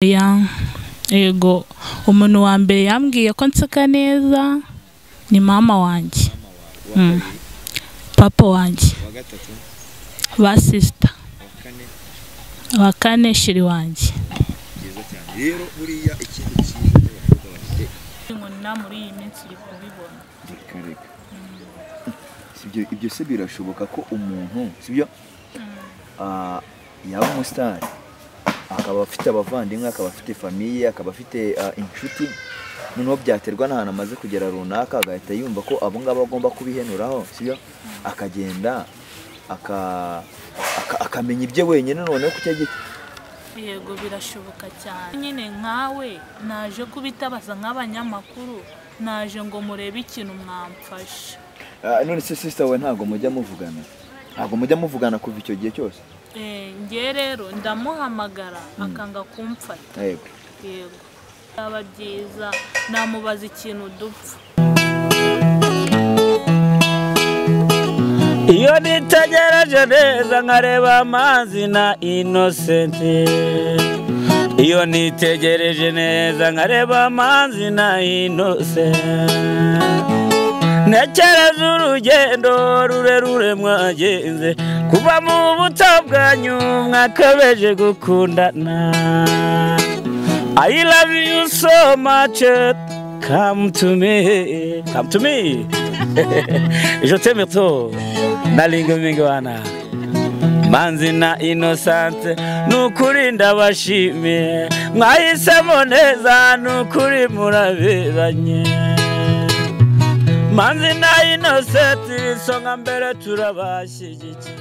Yego, umuntu wa mbere yambwiye ko nseka neza ni mama wanjye, papa wanjye, ba sister, wa kane shiri wanjye. Rero buriya ikindi cyiza cy'abakobwa bafite inkona muri iyi minsi uri kubibona. Reka reka. Sibyo, ibyo se birashoboka ko umuntu, sibyo, yaba umusitari akaba afite abavandimwe, akaba afite famille, akaba afite inshuti, noneho byaterwa n'ahantu amaze kugera runaka agahita yumva ko abo ngabo agomba kubihenuraho, sibyo, akagenda akamenya ibye wenyine noneho ku cyo giti. Yego, birashoboka cyane. Nyine nkawe naje kubitabaza nk'abanyamakuru, naje ngo murebe ikintu mwamfasha. None se sister we ntabwo mujya muvugana? Ntabwo mujya muvugana kuva icyo gihe cyose? Nge rero ndamuhamagara akanga kumfata. Yego. Yego. Byaba byiza namubaza ikintu dupfa. Iyo nitegereje neza nkareba amazi na Innocent. Iyo nitegereje neza nkareba amazi na Innocent. Ntekereza urugendo rurerure mwagenze kuva mu buto bwanyu mwakabeje gukundana. I love you so much, come to me, come to me. Je t'aime trop, nalingo mingwana. Manzi na Innocent, nukuri ndabashimiye, mwahisemo neza nukuri muraberanye. Manzi na Innocent, isonga mbere turabashyigikiye.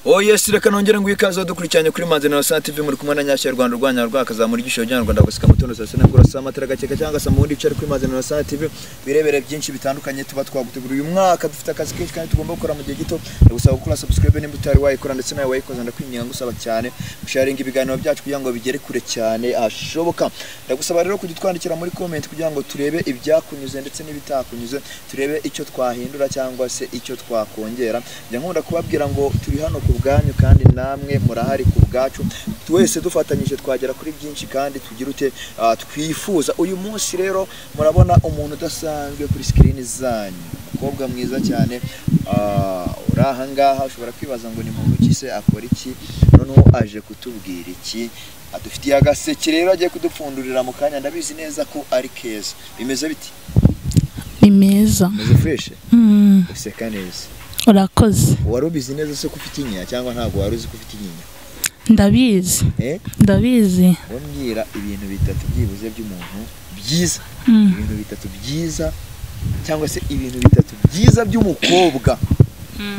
Oh yes, reka nongere ngo ikaze dukurikiranye kuri Manzi na Innocent TV, muri kumwe na Nyashya Rwanda rwanya rwakazamura igisho rya Rwanda gusika mutondo saa sita nibwo saa matara gakeka cyangwa se mu wundi bice kuri Manzi na Innocent TV, birebere byinshi bitandukanye tuba twaguteguriye uyu mwaka. Dufite akazi kenshi kandi tugomba gukora mu gihe gito. Ndagusaba gukora subscribe nimba utari wayikora, ndetse nawe wayikoze ndakwinginga ngusaba cyane sharinga ibiganiro byacu kugira ngo bigere kure cyane ashoboka. Ndagusaba rero kujya utwandikira muri comment kugira ngo turebe ibyakunyuze ndetse n'ibitakunyuze, turebe icyo twahindura cyangwa se icyo twakongera. Njya nkunda kubabwira ngo turi hano ku bwanyu kandi namwe murahari ku bwacu, twese dufatanyije twagera kuri byinshi kandi tugira ute twifuza. Uyu munsi rero murabona umuntu udasanzwe kuri screen zanyu, umukobwa mwiza cyane uri aha ngaha. Ushobora kwibaza ngo ni muntu ki se, akora iki, noneho aje kutubwira iki, adufitiye agaseke rero agiye kudupfundurira mu kanya. Ndabizi neza ko ari keza. Bimeze biti? Ni meza. Meze fresh? Useka neza. Urakoze. Wari ubizi neza se ko ufite inyinya cyangwa ntabwo wari uzi ko ufite inyinya? Ndabizi. Ndabizi. Wambwira ibintu bitatu byibuze by'umuntu byiza. Ibintu bitatu byiza cyangwa se ibintu bitatu byiza by'umukobwa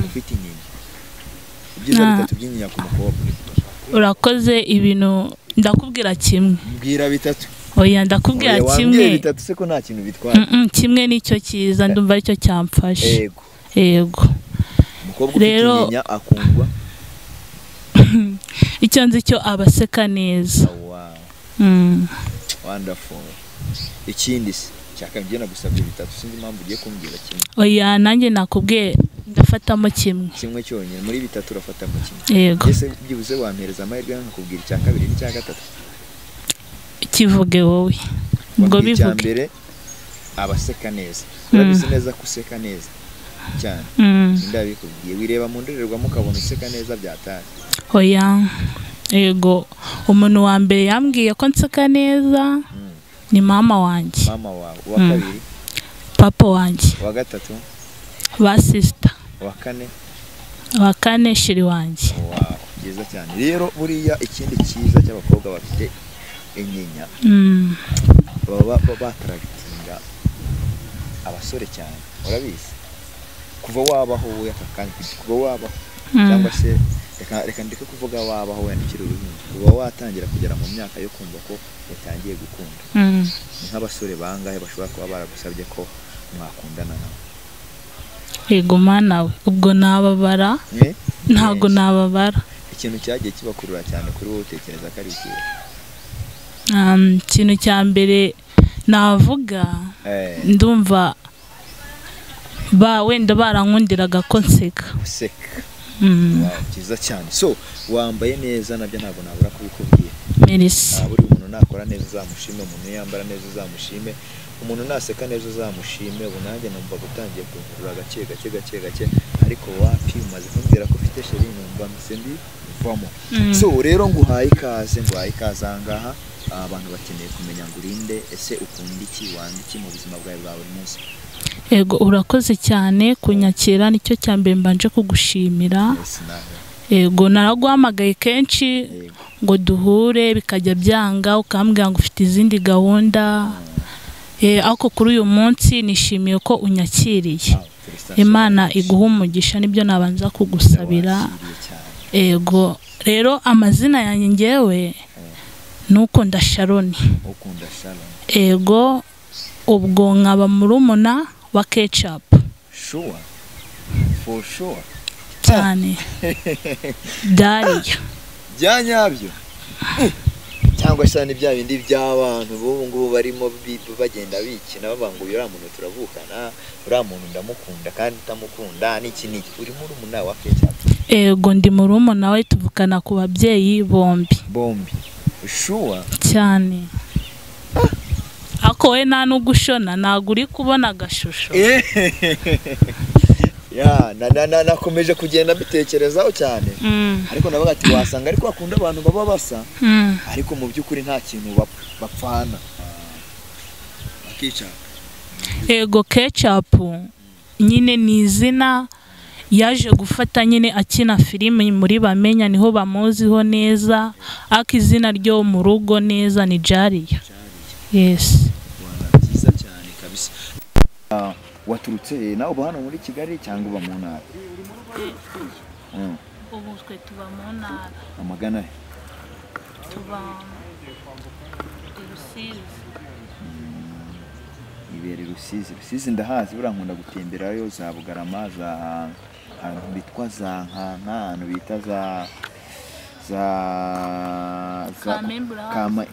ufite inyinya. Ibyiza bitatu by'inyinya ku mukobwa. Urakoze. Ibintu ndakubwira kimwe. Mbwira bitatu. Oya, ndakubwira kimwe. Wambwira bitatu se ko nta kintu bitwaye? Kimwe nicyo cyiza, ndumva aricyo cyamfashe. Yego. Yego. Umukobwa ufite inyinya akundwa. Icyo nzi cyo abaseka neza. Wow. Wonderful. Ikindi se cyakambye nagusabye bitatu, sinzi impamvu ugiye kumbwira kimwe. Oya, nanjye nakubwiye ndafatamo kimwe. Kimwe cyonyine muri bitatu urafatamo kimwe. Yego. Ese byibuze wampereza amahirwe nkakubwira icya kabiri n'icya gatatu? Kivuge wowe. Ubwo bivuge. Mbere abaseka neza. Urabizi neza ko useka neza cyane. Ndabikubwiye, wireba mu ndorerwamo ukabona useka neza byatari. Oya. Yego, umuntu wa mbere yambwiye ko nseka neza ni mama wanjye. Mama wawe. Uwa kabiri? Papa wanjye. Uwa gatatu? Ba sister. Uwa kane? Uwa kane shiri wanjye. Wow, byiza cyane. Rero buriya ikindi cyiza cy'abakobwa bafite inyinya, baba bataragitinga abasore cyane. Urabizi? Kuva wabaho wowe aka kanya, kuva wabaho cyangwa se reka ndeke kuvuga wabaho wenda ukiri uruhinja, kuva watangira kugera mu myaka yo kumva ko yatangiye gukunda, ni nk'abasore bangahe bashobora kuba baragusabye ko mwakundana nawe? Yego mana we, ubwo nababara? Ntabwo nababara. Ikintu cyagiye kibakurura cyane kuri wowe utekereza ko ari ikihe? Ikintu cya mbere navuga, ndumva ba wenda barankundiraga ko nseka. Useka. Wow, cyiza cyane. So wambaye neza nabyo ntabwo nabura kubikubwira. Merci. Buri muntu nakora neza uzamushime, umuntu yambara neza uzamushime, umuntu naseka neza uzamushime. Ubu nanjye numva gutangiye kuvura gake gake gake gake, ariko wapi umaze kumbwira ko ufite chéri numva mpise mbivamo. So rero nguhaye ikaze, nguhaye ikaze aha ngaha. Abantu bakeneye kumenya ngo urinde, ese ukunda iki, wanga iki mu buzima bwawe bwa buri munsi? Yego, urakoze cyane kunyakira, nicyo cya mbere mbanje kugushimira. Yego, naraguhamagaye kenshi ngo duhure bikajya byanga, ukambwira ngo ufite izindi gahunda. Ariko kuri uyu munsi nishimiye ko unyakiriye. Imana iguha umugisha, nibyo nabanza kugusabira. Yego, rero amazina yanjye ngewe nukunda Sharon. Ukunda Sharon. Ego, ubwo nkaba murumuna wa Ketchup. Sure. For sure. Cyane. Dariya. Byanyabyo. Cyangwa se ni bya bindi by'abantu b'ubu ngubu barimo bagenda bikina bavuga ngo uriya muntu turavukana, uriya muntu ndamukunda kandi utamukunda n'iki n'iki. Uri murumuna wa Ketchup? Ego, ndi murumuna we, tuvukana ku babyeyi bombi. Bombi. Sure. Cyane. Ako we nta nugushona, ntago uri kubona agashusho. Ya, nakomeje kugenda mbitekerezaho cyane. Ariko nabaga ati wasanga ariko akunda abantu baba basa, ariko mu by'ukuri nta kintu bapfana. Ketchup. Ego, Ketchup nyine ni izina yaje gufata nyine akina filime muri Bamenya, niho bamuziho neza, ariko izina ryo mu rugo neza ni Jariya. Yes. Byiza cyane kabisa. Waturutse nawe uba hano muri Kigali cyangwa uba mu ntara? Ubu twe tuba mu ntara. Amagana he? Tuba i Rusizi. Ibere Rusizi. Rusizi ndahazi, buriya nkunda gutemberayo, za Bugarama, za ahantu bitwa za Nkanka, ahantu bita za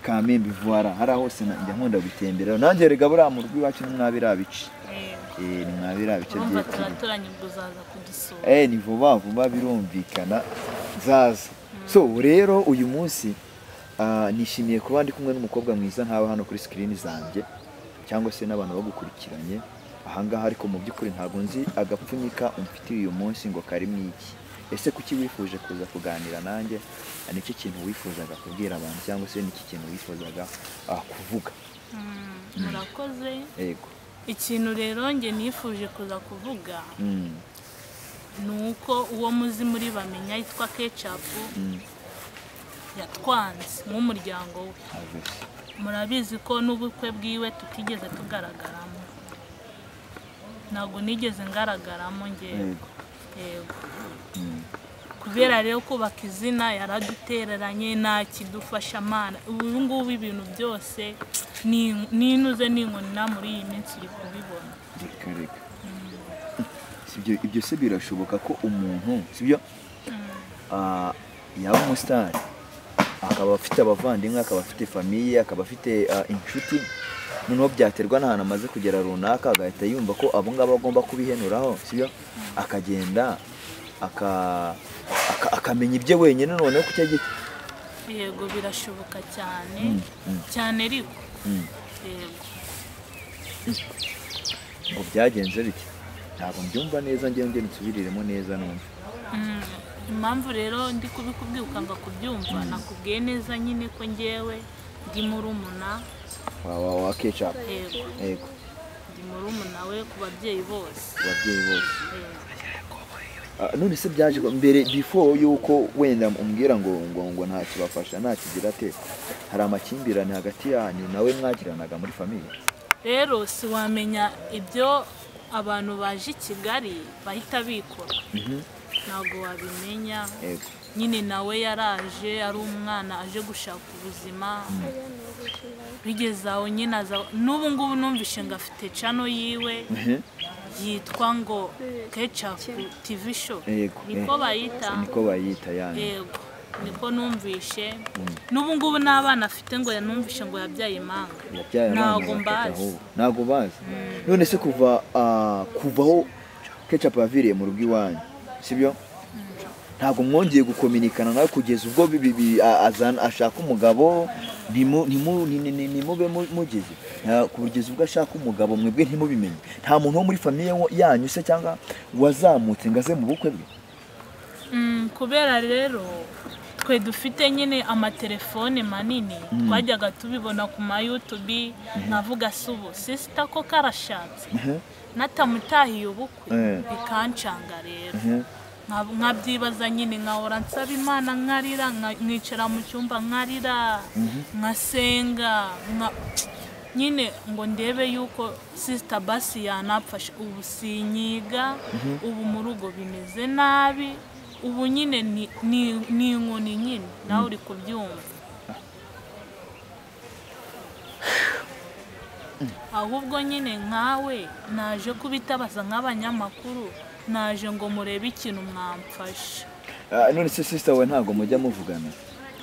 Kamembe voila, hari hose njya nkunda gutembera. Nanjye rega buriya mu rugo iwacu ni mwabira bice. Ni mwabira bice by'ebyiri. Ni vuba vuba birumvikana nzaza. So rero uyu munsi nishimiye kuba ndi kumwe n'umukobwa mwiza nkawe hano kuri screen zanjye, cyangwa se n'abantu bagukurikiranye ahangaha, ariko mu by'ukuri ntabwo nzi agapfunyika umfitiye uyu munsi ngo karimo iki. Ese kuki wifuje kuza kuganira nanjye? Niki kintu wifuzaga kubwira abantu, cyangwa se niki kintu wifuzaga kuvuga? Murakoze. Yego. Ikintu rero nge nifuje kuza kuvuga nuko uwo muzi muri Bamenya yitwa Ketchup yatwanze mu muryango we. Murabizi ko n'ubukwe bwiwe tutigeze tugaragaramo. Ntabwo nigeze ngaragaramo ngewe. Yego. Kubera rero kubaka izina yaradutereranye, nta kidufasha mana. Ubu ngubu ibintu byose ninuze n'inkoni muri iyi minsi uri kubibona. Reka reka. Sibyo, ibyo se birashoboka ko umuntu, sibyo, yaba umusitari akaba afite abavandimwe, akaba afite famiye, akaba afite inshuti, noneho byaterwa n'ahantu amaze kugera runaka agahita yumva ko abo ngabo agomba kubihenuraho, sibyo, akagenda akamenya ibye wenyine noneho ku cyo giti. Yego, birashoboka cyane cyane ariko. Yego. Ngo byagenze bite? Ntabwo mbyumva neza, ngewe nsubiriremo neza numva. Impamvu rero ndi kubikubwira ukanga kubyumva, nakubwiye neza nyine ko ngewe ndi murumuna wa Ketchup. Yego. Yego. Ndi murumuna we ku babyeyi bose. Ku babyeyi bose. None se byaje mbere before yuko wenda umbwira ngo ngo ngo nta kibafasha nta kigira ate, hari amakimbirane hagati yanyu nawe mwagiranaga muri famille? Rero si wamenya ibyo abantu baje i Kigali bahita bikora. Ntabwo wabimenya. Nyine nawe yaraje ari umwana aje gushaka ubuzima, bigeze aho nyine aza. N'ubu ngubu numvishe ngo afite channel yiwe yitwa ngo Ketchup TV show. Niko bayita. Niko bayita yani. Yego. Niko numvishe. N'ubu ngubu n'abana afite ngo yanumvishe ngo yabyaye impanga. Ntabwo mbazi. Ntabwo bazi. None se kuva kuvaho Ketchup yaviriye mu rugo iwanyu, sibyo? Ntabwo mwongeye gukominikana nawe kugeza ubwo ashaka umugabo, ntimube mugeze kugeza ubwo ashaka umugabo mwebwe ntimubimenye. Nta muntu wo muri famiye yanyu se cyangwa wazamutse ngo aze mu bukwe bwe? Kubera rero twe dufite nyine amatelefone manini, twajyaga tubibona ku ma YouTube, nkavuga se ubu sister ko karashatse natamutahiye ubukwe bikancanga rero. Nkabyibaza nyine, nkahora nsaba Imana, nkarira, nkicara mu cyumba nkarira, nkasenga nyine ngo ndebe yuko sister basi yanapfasha. Ubu sinyiga, ubu mu rugo bimeze nabi, ubu nyine ni inkoni nyine, nawe uri kubyumva. Ahubwo nyine nkawe naje kubitabaza nk'abanyamakuru, naje ngo murebe ikintu mwamfasha. None se sister we ntabwo mujya muvugana?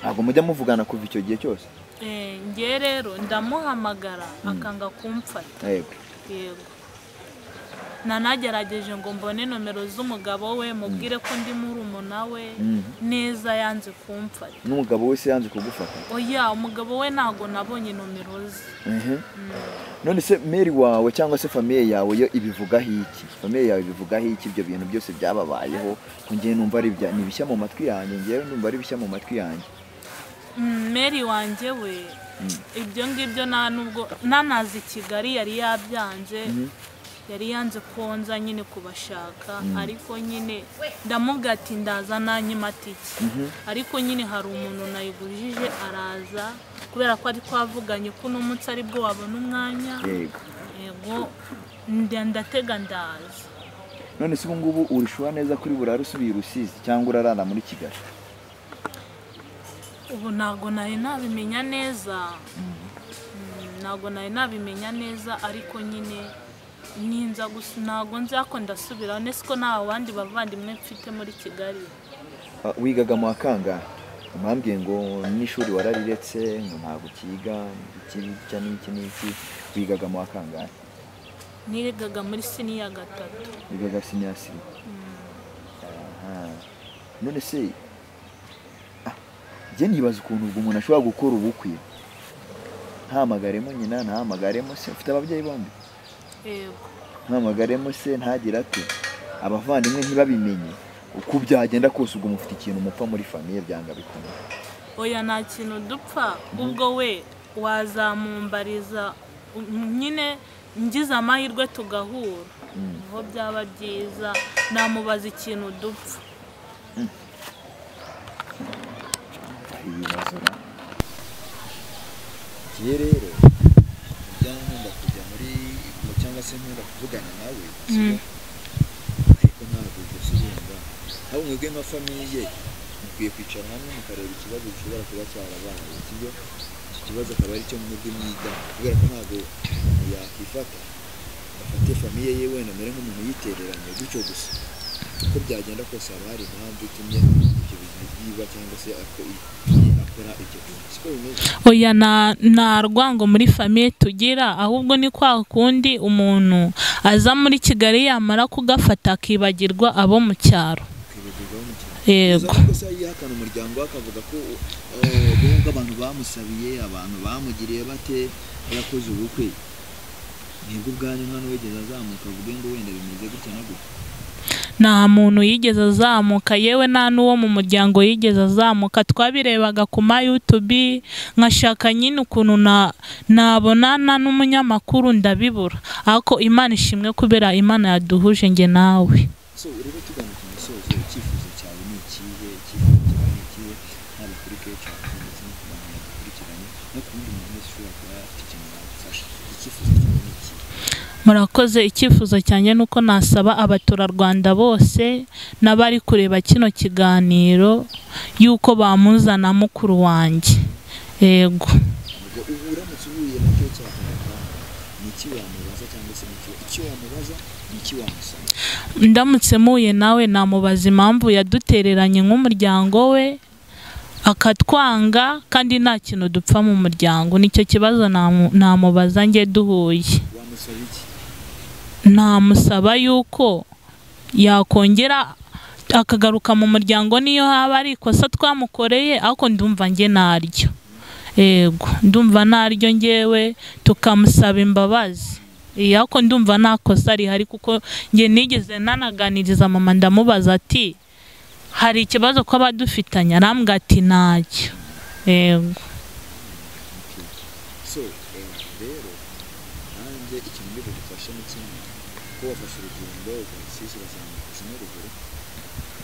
Ntabwo mujya muvugana kuva icyo gihe cyose? Nge rero ndamuhamagara akanga kumfata. Yego. Nanagerageje ngo mbone nomero z'umugabo we mubwire ko ndi murumuna we, neza yanze kumfata. N'umugabo we se yanze kugufata? Oya, umugabo we ntago nabonye nomero ze. None se meri wawe cyangwa se famiye yawe yo ibivugaho iki? Famiye yawe ibivugaho iki ibyo bintu byose byababayeho? Ko ngiye numva ari bya nibishya mu matwi yanjye, ngiye numva ari bishya mu matwi yanjye. Meri wanjye we ibyo ngibyo nta nubwo nanazi Kigali yari yabyanze. Yari yanze konza nyine kubashaka, ariko nyine ndamubwira ati ndaza nanyima tike, ariko nyine hari umuntu nayigujije araza, kubera ko ari twavuganye ko uno munsi ari bwo wabona umwanya. Yego, ndatega ndaza. None se ubu ngubu urishuwa neza kuri burara usubiye Rusizi cyangwa urarana muri Kigali? Ubu ntago nari nabimenya neza, ntago nari nabimenya neza, ariko nyine ninza gusa ntago nzako ndasubira nesiko nta bandi bavandimwe mfite muri Kigali. Wigaga mu wakangahe? Mwambwiye ngo n'ishuri warariretse ngo ntabwo ukiga iki n'iki n'iki, wigaga mu wakangahe? Nigaga muri siniya gatatu. Wigaga siniya 3. None se njye nibaza ukuntu ubwo umuntu ashobora gukora ubukwe ntahamagaremo nyina, ntahamagaremo se, ufite ababyeyi bombi? Yego. Ntahamagaremo se, ntagira ate, abavandimwe ntibabimenye. Uko byagenda kose ubwo mufite ikintu mupfa muri famiye byanga bikomeye. Oya, nta kintu dupfa, ubwo we wazamumbariza nyine ngize amahirwe tugahura, niho byaba byiza, namubaza ikintu dupfa. Ibibazo ngiye rero nkunda kujya muri cyangwa se nkunda kuvugana nawe, ariko ntabwo gusubira aho mwebwe nka famiye mukwiye kwicara hamwe mukareba ikibazo gishobora kuba cyarabaye, sibyo? Icyo kibazo akaba ari cyo mwebwe mwiga, kubera ko ntabwo yakifata afate famiye ye wenda amere nk'umuntu yitereranye gutyo gusa. Uko byagenda kose haba hari impamvu itumye ibyo bintu biba cyangwa se akora ibyo bintu. Siko bimeze? Oya, nta rwango muri famiye tugira, ahubwo ni kwa kundi umuntu aza muri Kigali yamara kugafata akibagirwa abo mu cyaro. Yego. Gusa yihakana umuryango akavuga ko ubwo abantu bamusabiye, abantu bamugiriye bate, yakoze ubukwe, nibwo ubwanyu nta n'uwigeze azamuka avuge ngo wenda bimeze gutya na gutya. Nta muntu yigeze azamuka, yewe nta n'uwo mu muryango yigeze azamuka. Twabirebaga ku ma YouTube, nkashaka nyine ukuntu nabonana n'umunyamakuru ndabibura, ariko Imana ishimwe kubera Imana yaduhuje nge nawe. So rero tugana ku musozo, icyifuzo cyawe ni ikihe? Icyifuzo cyawe ni ikihe haba kuri Kecapu ndetse no ku bantu badukurikiranye no ku wundi muntu wese ushobora kuba afite ikintu yagufasha? Icyifuzo cyawe ni ikihe? Murakoze. Icyifuzo cyanjye nuko nasaba abaturarwanda bose n'abari kureba kino kiganiro yuko bamuzana mukuru wanjye. Yego. Uramutse uhuye na Kecapu ni iki wamubaza cyangwa se icyo wamubaza ni iki wamusaba? Ndamutse muye nawe namubaza impamvu yadutereranye nk'umuryango we akatwanga kandi nta kintu dupfa mu muryango. Nicyo kibazo namubaza nge duhuye. Wamusaba iki? Namusaba yuko yakongera Akagaruka mu muryango, niyo haba ari ikosa twamukoreye, ariko ndumva njye naryo. Yego, ndumva naryo ngewe, tukamusaba imbabazi. Ariko ndumva nta kosa rihari, kuko njye nigeze nanaganiriza mama, ndamubaza ati hari ikibazo ko abadufitanye, arambwira ati ntacyo. Yego. So rero nanjye ikintu ndi bugufashe ni kimwe, kuko wafashe urugendo uva Rusizi urazamuka uza no ruguru.